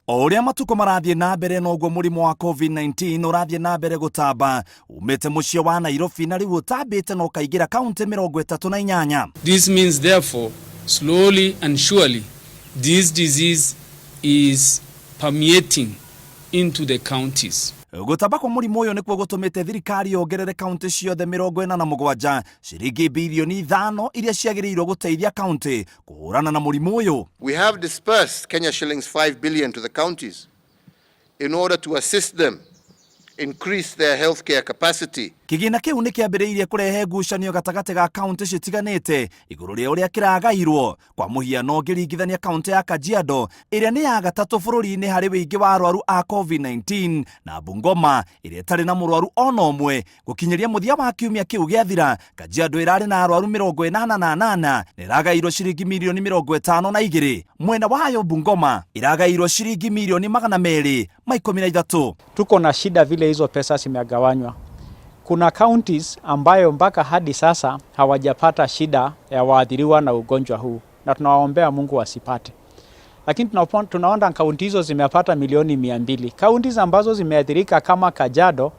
O ũrĩa matukũ marathiĩ na mbere noguo mũrimũ wa COVID-19 ũrathiĩ na mbere gũtamba umĩte mũciĩ wa Nairobi na rĩu ũtambĩte na ũkaingĩra kaunti 38. This means therefore, slowly and surely, this disease is permeating into the counties. Gũtamba kwa mũrimũ ũyũ nĩkuo gũtũmĩte thirikari yongerere kaunti ciothe 47 ciringi birioni 5 iria ciagĩrĩirwo gũteithia kaunti kũhũrana na mũrimũ ũyũ. We have disbursed Kenya shillings 5 billion to the counties in order to assist them increase their healthcare capacity. Kĩgĩna kĩu nĩ kĩambĩrĩirie kũrehe ngucanio gatagatĩ ga kaunti citiganĩte igũrũ rĩa ũrĩa kĩragairwo. Kwa mũhiano, ngĩringithania kaunti ya Kajiado ĩrĩa nĩ ya gatatũ bũrũri-inĩ harĩ wĩingĩ wa arwaru a COVID-19 na Bungoma ĩrĩa ĩtarĩ na mũrwaru ona ũmwe. Gũkinyĩria mũthia wa kiumia kĩu gĩathira, Kajiado ĩrarĩ na arwaru 88 na ĩragairwo ciringi mirioni 52. Mwena wayo Bungoma ĩragairwo ciringi mirioni 213. Tuko na shida vile hizo pesa zimegawanywa. Kuna counties ambayo mpaka hadi sasa hawajapata shida ya waathiriwa na ugonjwa huu, na tunawaombea Mungu wasipate, lakini tunaona kaunti hizo zimepata milioni 200. Counties ambazo zimeathirika kama Kajiado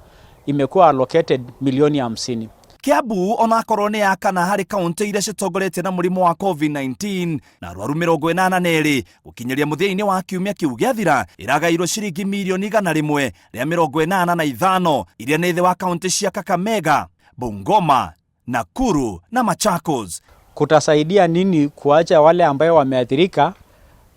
imekuwa allocated milioni 50. Kiambu onakorwo nĩ ya kana harĩ kaunti iria citongoretie na mũrimũ wa COVID-19 na arwaru 82 gũkinyĩria mũthia-inĩ wa kiumia kĩu gĩathira, ĩragairwo ciringi mirioni 185 iria nĩ thĩ wa kaunti cia Kakamega, Bungoma, Nakuru na Machakos. Kutasaidia nini kuacha wale ambayo wameathirika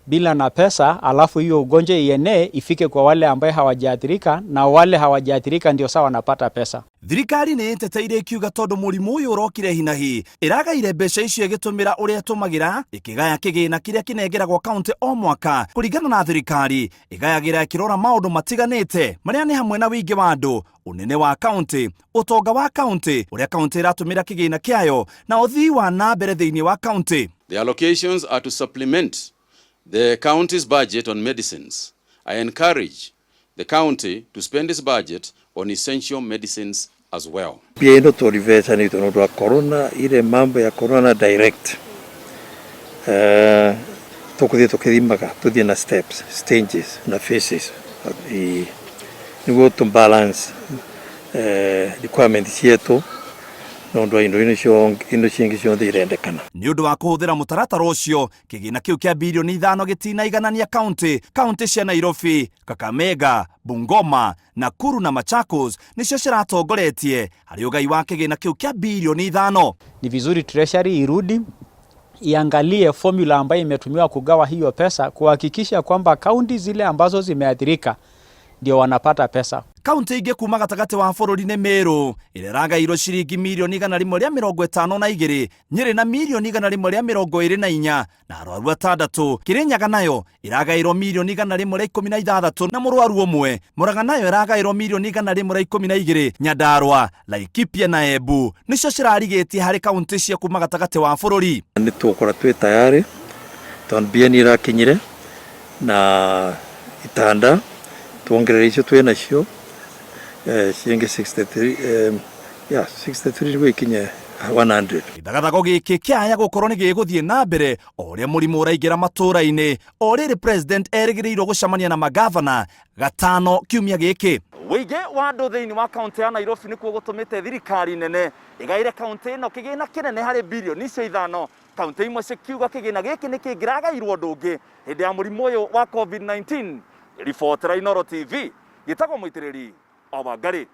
bila na pesa, alafu hiyo ugonjwa ienee ifike kwa wale ambaye hawajaathirika, na wale hawajaathirika ndio sawa wanapata pesa? Thirikari nĩ ĩteteire ĩkiuga tondũ mũrimũ ũyũ ũrokire hinahi, ĩragaire mbeca icio ĩgĩtũmĩra ũrĩa ĩtũmagĩra ĩkĩgaya kĩgĩna kĩrĩa kĩnengeragwo kaunti o mwaka. Kũringana na thirikari, ĩgayagĩra ĩkĩrora maũndũ matiganĩte marĩa nĩ hamwe na wĩingĩ wa andũ, ũnene wa kaunti, ũtonga wa kaunti, ũrĩa kaunti ĩratũmĩra kĩgĩna kĩayo na ũthii wa na mbere thĩinĩ wa kaunti. The allocations are to supplement the county's budget on medicines. I encourage the county to spend its budget on essential medicines as well. Pia ino tũrivecanĩtwo nĩ ũndũ wa corona, ile mambo ya corona direct, tũkũthiĩ tũkĩthimaga, tũthiĩ na steps, stages na phases, nĩguo tũ balance requirement cietu na ũndũ wa indo indo cingĩ ciothe irendekana. Nĩ ũndũ wa kũhũthĩra mũtaratara ũcio, kĩgĩna kĩu kĩa birioni 5 gĩtinaiganania kaunti. Kaunti cia Nairobi, Kakamega, Bungoma, Nakuru na Machakos nĩcio ciratongoretie harĩ ũgai wa kĩgĩna kĩu kĩa birioni 5. Ni vizuri Treasury irudi iangalie formula ambayo imetumiwa kugawa hiyo pesa, kuhakikisha kwamba kaunti zile ambazo zimeathirika ndio wanapata pesa. Kaunti ingĩ kuma gatagatĩ wa bũrũri nĩ Meru ĩrĩa ĩragairwo ciringi mirioni 152, Nyĩrĩ na mirioni 124 na arwaru atandatũ. Kĩrĩnyaga nayo ĩragairwo mirioni 116 na mũrwaru ũmwe. Mũrang'a nayo ĩragairwo mirioni 112. Nyandarua, Laikipia na Embu nĩcio cirarigĩtie harĩ kaunti cia kuma gatagatĩ wa bũrũri. Nĩ tũgũkorwo twĩ tayari tondũ mbia nĩ irakinyire na itanda tuongerere icio twĩ nacio, ciringi 63, yeah, 63 nĩguo ikinye 100. Gĩthagathago gĩkĩ kĩaya gũkorwo nĩ gĩgũthiĩ na mbere o ũrĩa mũrimũ ũraingĩra matũũra-inĩ, o rĩrĩ president erĩgĩrĩirwo gũcemania na magavana gatano kiumia gĩkĩ. Wĩingĩ wa andũ thĩinĩ wa kaunti ya Nairobi nĩkuo gũtũmĩte thirikari nene ĩgaĩre kaunti ĩno kĩgĩna kĩnene harĩ birioni icio 5. Kaunti imwe cikiuga kĩgĩna gĩkĩ nĩ kĩngĩragairwo ũndũ ũngĩ hĩndĩ ya mũrimũ ũyũ wa COVID-19. Ribotera Inooro TV, gĩtagwo Mũitĩrĩri wa Wangari.